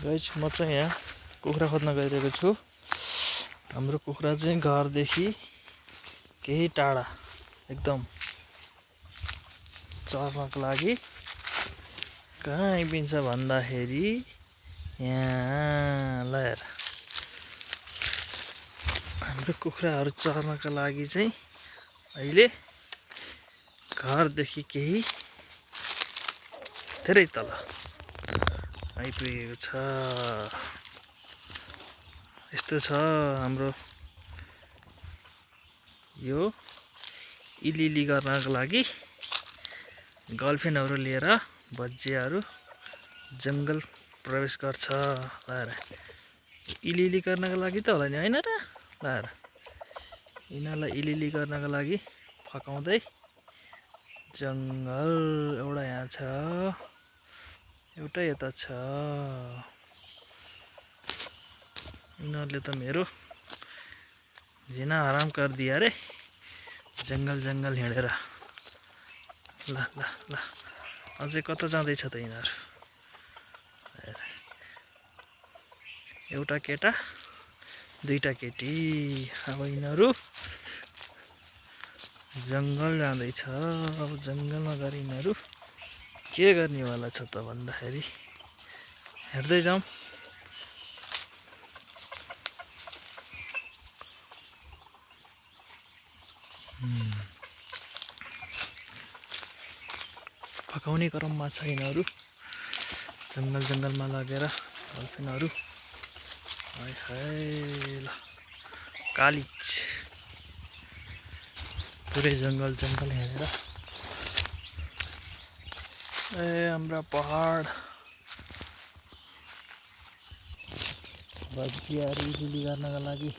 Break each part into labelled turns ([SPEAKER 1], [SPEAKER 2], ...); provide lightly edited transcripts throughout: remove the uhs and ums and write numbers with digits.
[SPEAKER 1] Guys म चाहिँ यहाँ कुखुरा खोज्न गइरहेको छु। हाम्रो कुखुरा चाहिँ घरदेखि केही टाढा एकदम चर्नको लागि कहाँ आइपिन्छ भन्दाखेरि यहाँ ल हेर। हाम्रो कुखुराहरू चर्नका लागि चाहिँ अहिले घरदेखि केही धेरै तल आइपुगेको छ। यस्तो छ हाम्रो यो इलिली गर्नको लागि गर्लफ्रेन्डहरू लिएर बच्चियाहरू जङ्गल प्रवेश गर्छ। ल इलिली गर्नको लागि त होला नि हैन र। ल यिनीहरूलाई इलिली गर्नको लागि फकाउँदै जङ्गल एउटा यहाँ छ, एउटा यता छ। यिनीहरूले त मेरो जिना हराम गरिदिया रे जङ्गल हिँडेर। ल ल ल अझै कता जाँदैछ त यिनीहरू। एउटा केटा दुईटा केटी। अब यिनीहरू जङ्गल जाँदैछ। अब जङ्गलमा गएर यिनीहरू के गर्नेवाला छ त भन्दाखेरि हेर्दै जाउँ। फकाउने क्रममा छ यिनीहरू जङ्गलमा लगेर गर्लफ्रेन्डहरू। ल कालिज पुरै जङ्गल हेरेर हाम्रा पहाड बच्चियाहरू इलिली गर्नका लागि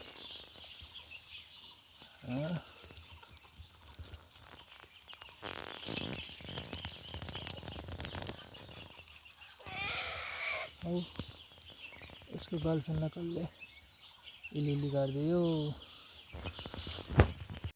[SPEAKER 1] यसको गर्लफ्रेन्डलाई कसले इलिली गरिदियो।